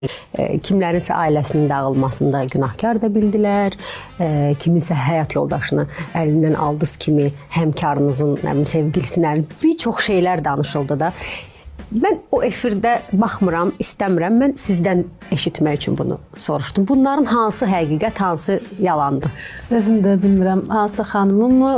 Kimlərinsə ailəsinin dağılmasında günahkar da bildilər, kiminsə həyat yoldaşını əlindən aldınız kimi həmkarınızın, nə bilim, sevgilisinin əli, bir çox şeylər danışıldı da. Mən o efirdə baxmıram, istəmirəm. Mən sizdən eşitmək üçün bunu soruşdum. Bunların hansı həqiqət, hansı yalandır? Özüm də bilmirəm hansı xanımımı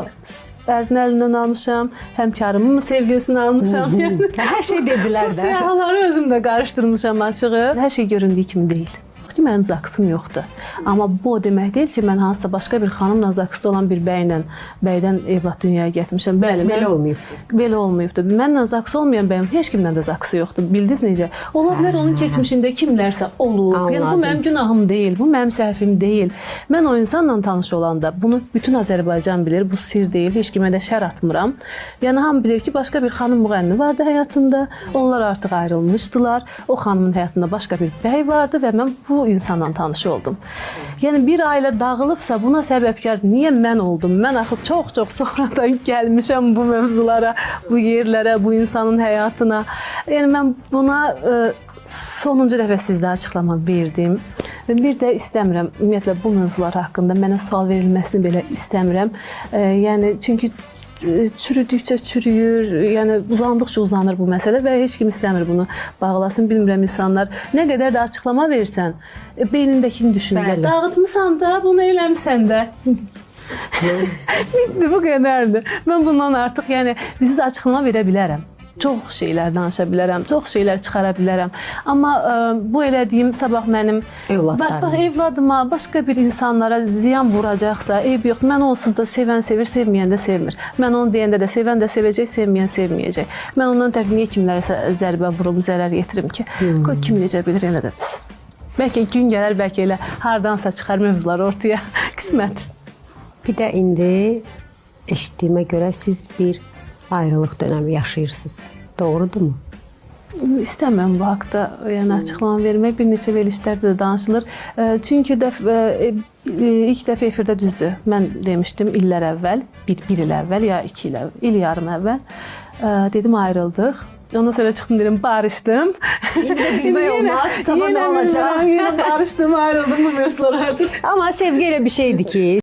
ərin əlindən almışam, həmkarımı mı sevgilisini almışam. Yəni Hər şey dedilər bu də. siyahıları özüm də qarışdırmışam açığı. Hər şey göründüyü kimi deyil. Ki mənim zaksım yoxdur. Amma bu o demək deyil ki, mən hansısa başqa bir xanımla zaksda olan bir bəylə, bəydən evlad dünyaya gətirmişəm. Bəli, Belə olmayıb. Belə olmayıbdı. Mənlə zaksı olmayan bəyin heç kimlə də zaksı yoxdur. Bildiniz necə? Ola bilər onun keçmişində kimlərsə olub. Yəni bu Anladım. mənim günahım deyil, bu mənim səhvim deyil. Mən o insanla tanış olanda bunu bütün Azərbaycan bilir, bu sir deyil, heç kimə də şər atmıram. Yəni hamı bilir ki, başqa bir xanım müğənni vardı həyatında. Onlar artıq ayrılmışdılar. O xanımın həyatında başqa bir bəy vardı və mən bu insanla tanış oldum. Yəni bir ailə dağılıbsa buna səbəbkar niyə mən oldum? Mən axı çox-çox sonradan gəlmişəm bu mövzulara, bu yerlərə, bu insanın həyatına. Yəni mən buna sonuncu dəfə sizdə açıqlama verdim. Və bir də istəmirəm ümumiyyətlə bu mövzular haqqında mənə sual verilməsini belə istəmirəm. Yəni çünki çürüdükcə çürüyür, yəni uzandıqca uzanır bu məsələ və heç kim istəmir bunu bağlasın. Bilmirəm insanlar nə qədər də açıqlama versən, beynindəkini düşünürlər. Bəli. Dağıtmısan da, bunu eləmisən də. Bitdi, bu qədərdir. Mən bundan artıq, yəni sizə açıqlama verə bilərəm. Çox şeylər danışa bilərəm, çox şeylər çıxara bilərəm. Amma bu elədiyim sabah mənim Övladlarıma. Bax, evladıma, başqa bir insanlara ziyan vuracaqsa, eyb yoxdur. Mən onsuz da sevən sevir, sevməyən də sevmir. Mən onu deyəndə də sevən də sevəcək, sevməyən sevməyəcək. Mən ondan tək niyə kimlərəsə zərbə vurum, zərər yetirim ki? Qoy kim necə bilir, elə də bilsin. Bəlkə gün gələr, bəlkə elə hardansa çıxar mövzular ortaya. Qismət. Bir də indi eşitdiyimə görə siz bir ayrılıq dönəmi yaşayırsınız. Doğrudurmu? İstəmirəm bu haqda, yəni açıqlama vermək. Bir neçə verilişlərdə də danışılır. Çünki ilk dəfə efirdə düzdür. Mən demişdim illər əvvəl, bir il əvvəl ya 2 il əvvəl, il yarım əvvəl dedim ayrıldıq. Ondan sonra çıxdım dedim barışdım. İndi də bilmək olmaz, sabah nə Yenə olacaq? bilmirəm, yenə barışdım, ayrıldım bu mövzular artıq. Amma sevgi elə bir şeydir ki,